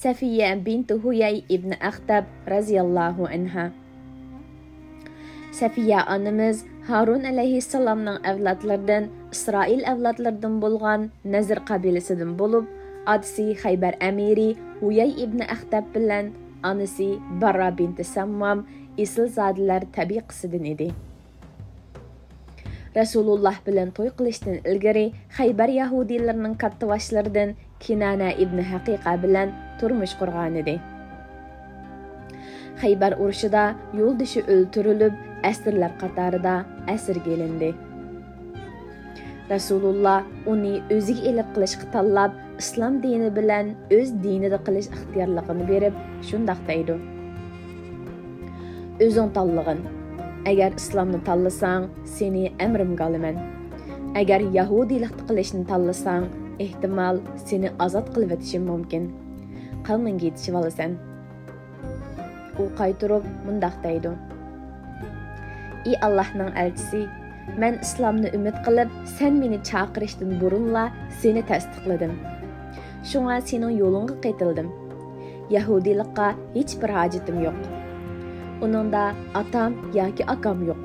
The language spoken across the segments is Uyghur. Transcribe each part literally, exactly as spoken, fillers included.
سەفىيە بىنتى ھۇيەي ئىبنى ئەختەب رەزىياللاھۇ ئەنھا. سەفىيە ئانىمىز ھارۇن ئەلەيھىسسالامنىڭ ئەۋلادلىرىدىن، ئىسرائىل ئەۋلادلىرىدىن بولغان نەزىر قەبىلىسىدىن بولۇپ، ئاتىسى خەيبەر ئەمىرى ھۇيەي ئىبنى ئەختەب بىلەن ئانىسى باررا بىنتى سەممام ئېسىلزادىلەر تەبىقىسىدىن ئىدى. رەسۇلۇللاھ بىلەن توي قىلىشتىن ئىلگىرى خەيبەر يەھۇدىيلىرىنىڭ كاتتىباشلىرىدىن كىنانە ئىبنى ھەقىقە بىلەن تۇرمۇش قۇرغانىدى. خەيبەر ئۇرۇشىدا يولدىشى ئۆلتۈرۈلۈپ، ئەسىرلەر قاتارىدا ئەسىرگە ئېلىندى. رەسۇلۇللاھ ئۇنى ئۆزىگە ئېلىپ قېلىشقا تاللاپ، ئىسلام دىنى بىلەن ئۆز دىنىدا قىلىش ئىختىيارلىقىنى بېرىپ، شۇنداق دەيدۇ: ئۆزۈڭ تاللىغىن. ئەگەر ئىسلامنى تاللىساڭ، سېنى ئەمرىمگە ئالىمەن. ئەگەر يەھۇدىيلىقتا قىلىشنى تاللىساڭ، ئېھتىمال، سېنى ئازاد قىلىۋېتىشىم مۇمكىن. قانۇنغا يېتىشىۋالىسەن. ئۇ قايتۇرۇپ مۇنداق دەيدۇ: ئى ئاللاھنىڭ ئەلچىسى، مەن ئىسلامنى ئۈمىد قىلىپ، سەن مېنى چاقىرىشتىن بۇرۇنلا سېنى تەستىقلىدىم. شۇڭا سېنىڭ يولۇڭغا قېتىلدىم. يەھۇدىيلىققا ھېچبىر ھاجىتىم يوق. ئۇنىڭدا ئاتام ياكى ئاكام يوق.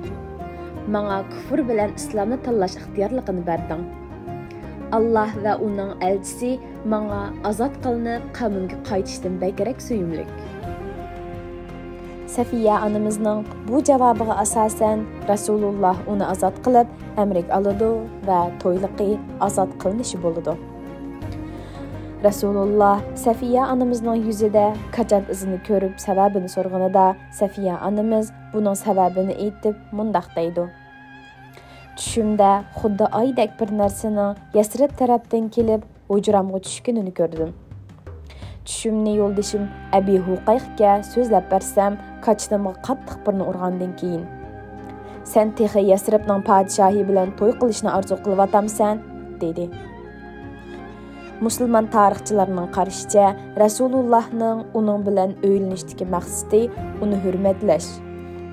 ماڭا كۇفر بىلەن ئىسلامنى تاللاش ئىختىيارلىقىنى بەردىڭ. ئاللاھ ۋە ئۇنىڭ ئەلچىسى ماڭا ئازاد قىلىنىپ، قەۋمىمگە قايتىشتىن بەكرەك سۆيۈملۈك. سەفىيە ئانىمىزنىڭ بۇ جاۋابىغا ئاساسەن، رەسۇلۇللاھ ئۇنى ئازاد قىلىپ، ئەمرىگە ئالىدۇ ۋە تويلۇقى ئازاد قىلىنىشى بولىدۇ. رەسۇلۇللاھ سەفىيە ئانىمىزنىڭ يۈزىدە كاچات ئىزىنى كۆرۈپ، سەۋەبىنى سورىغىنىدا، سەفىيە ئانىمىز بۇنىڭ سەۋەبىنى ئېيتىپ، مۇنداق دەيدۇ: چۈشۈمدە خۇددى ئايدەك بىر نەرسىنىڭ يەسرىب تەرەپتىن كېلىپ، ھۇجرامغا چۈشكىنىنى كۆردۈم. چۈشۈمنى يولدىشىم ئەبى ھۇقەيقىگە سۆزلەپ بەرسەم، كاچىتىمغا قاتتىق بىرنى ئۇرغاندىن كېيىن، سەن تېخى يەسرىبنىڭ پادىشاھى بىلەن توي قىلىشنى ئارزۇ قىلىۋاتامسەن؟ دېدى. مۇسۇلمان تارىخچىلارنىڭ قارىشىچە، رەسۇلۇللاھنىڭ ئۇنىڭ بىلەن ئۆيلىنىشتىكى مەقسىتى ئۇنى ھۆرمەتلەش،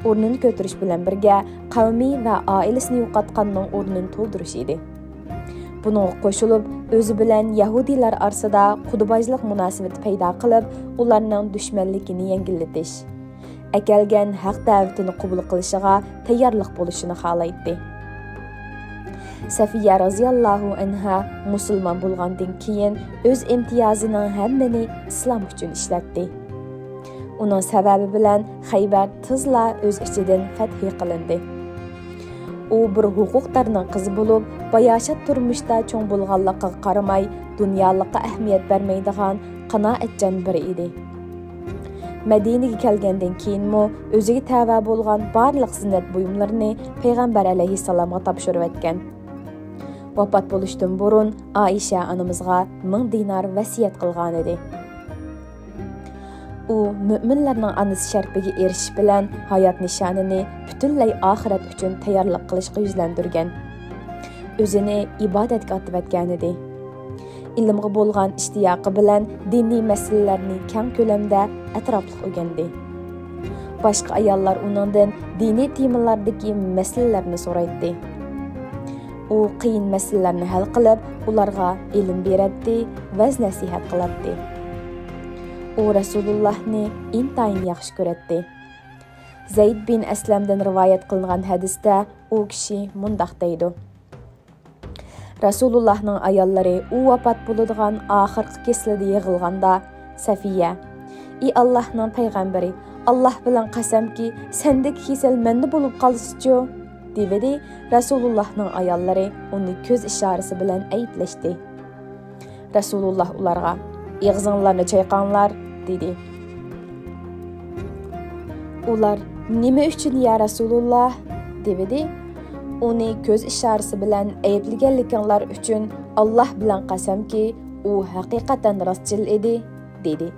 ئورنىنى كۆتۈرۈش بىلەن بىرگە، قەۋمى ۋە ئائىلىسىنى يوقاتقاننىڭ ئورنىنى تولدۇرۇش ئىدى. بۇنىڭغا قوشۇلۇپ، ئۆزى بىلەن يەھۇدىيلار ئارىسىدا قۇدىباجلىق مۇناسىۋىتى پەيدا قىلىپ، ئۇلارنىڭ دۈشمەنلىكىنى يەڭگىللىتىش، ئەكەلگەن ھەق دەۋىتىنى قوبۇل قىلىشىغا تەييارلىق بولۇشىنى خالايتتى. سەفىيە رازىياللاھۇ ئەنھا مۇسۇلمان بولغاندىن كېيىن، ئۆز ئىمتىيازىنىڭ ھەممىنى ئىسلام ئۈچۈن ئىشلەتتى. ئۇنىڭ سەۋەبى بىلەن خەيبەر تېزلا ئۆز ئىچىدىن فەتھى قىلىندى. ئۇ بىر ھوقۇقدارنىڭ قىزى بولۇپ، باياشات تۇرمۇشتا چوڭ بولغانلىقىغا قارىماي، دۇنيالىققا ئەھمىيەت بەرمەيدىغان قانائەتچان بىرى ئىدى. مەدىنىگە كەلگەندىن كېيىنمۇ ئۆزىگە تەۋە بولغان بارلىق زىننەت بۇيۇملىرىنى پەيغەمبەر ئەلەيھىسسالامغا تاپشۇرۇۋەتكەن. ۋاپات بولۇشتىن بۇرۇن ئائىشە ئانىمىزغا مىڭ دىنار ۋەسىيەت قىلغانىدى. ئۇ مۆمىنلەرنىڭ ئانىسى شەرىپىگە ئېرىشىش بىلەن ھايات نىشانىنى پۈتۈنلەي ئاخىرەت ئۈچۈن تەييارلىق قىلىشقا يۈزلەندۈرگەن. ئۆزىنى ئىبادەتكە ئاتىۋەتكەنىدى. ئىلىمغا بولغان ئىشتىياقى بىلەن دىنىي مەسىلىلەرنى كەڭ كۆلەمدە ئەتراپلىق ئۆگەندى. باشقا ئاياللار ئۇنىڭدىن دىنىي تېمىلاردىكى مەسىلىلەرنى سورايتتى. ئۇ قىيىن مەسىلىلەرنى ھەل قىلىپ، ئۇلارغا ئىلىم بېرەتتى، ۋەز-نەسىھەت قىلاتتى. ئۇ رەسۇلۇللاھنى ئىنتايىن ياخشى كۆرەتتى. زەيد بىن ئەسلەمدىن رىۋايەت قىلىنغان ھەدىستە ئۇ كىشى مۇنداق دەيدۇ: رەسۇلۇللاھنىڭ ئاياللىرى ئۇ ۋاپات بولىدىغان ئاخىرقى كېسىلىدە يىغىلغاندا، سەفىيە، ئى ئاللاھنىڭ پەيغەمبىرى، ئاللاھ بىلەن قەسەمكى، سەندىكى كېسەل مەندە بولۇپ قالسىچۇ؟ دېۋىدى. رەسۇلۇللاھنىڭ ئاياللىرى ئۇنى كۆز ئىشارىسى بىلەن ئەيىبلەشتى. رەسۇلۇللاھ ئۇلارغا، ئېغىزىڭلارنى چايقاڭلار، دېدى. ئۇلار، نېمە ئۈچۈن يا رەسۇلۇللاھ؟ دېۋىدى. ئۇنى كۆز ئىشارىسى بىلەن ئەيىبلىگەنلىكىڭلار ئۈچۈن ئاللاھ بىلەن قەسەمكى، ئۇ ھەقىقەتەن راستچىل ئىدى، دېدى.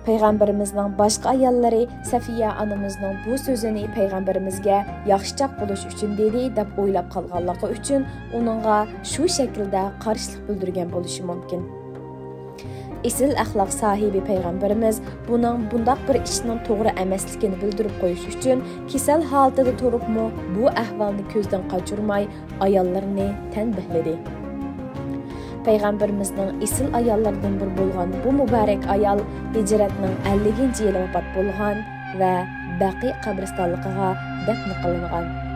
پەيغەمبىرىمىزنىڭ باشقا ئاياللىرى سەفىيە ئانىمىزنىڭ بۇ سۆزىنى پەيغەمبىرىمىزگە ياخشىچاق بولۇش ئۈچۈن دېدى دەپ ئويلاپ قالغانلىقى ئۈچۈن ئۇنىڭغا شۇ شەكىلدە قارشىلىق بىلدۈرگەن بولۇشى مۇمكىن. ئېسىل ئەخلاق ساھىبى پەيغەمبىرىمىز بۇنىڭ بۇنداق بىر ئىشنىڭ توغرا ئەمەسلىكىنى بىلدۈرۈپ قويۇش ئۈچۈن كېسەل ھالىتىدە تۇرۇپمۇ بۇ ئەھۋالنى كۆزدىن قاچۇرماي، ئاياللىرىنى تەنبىھلىدى. پەيغەمبىرىمىزنىڭ ئېسىل ئاياللىرىدىن بىرى بولغان بۇ مۇبارەك ئايال ھىجرەتنىڭ ئەللىكىنچى يىلى ۋاپات بولغان ۋە بەقىي قەبرىستانلىقىغا دەپنە قىلىنغان.